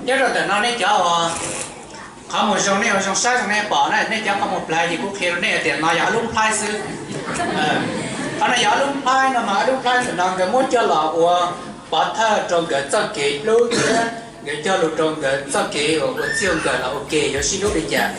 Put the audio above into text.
Nyob rau ntawm no nej cov uas qhov muag zoo, nej ua zoo saib zoo nej pom na, nej cov qhov muag plhaib ces kuv qhia rau nej tias no yog ob lub nplhaib xwb. Qhov no yog ob lub nplhaib no mas ob lub nplhaib ntawm no nkawd muab coj los ua pov thawj rau nkawd txoj kev hlub thiab nkawd cog lus rau nkawd txoj kev uas ua txij ua nkawm los ua ke yuav sib hlub li cas.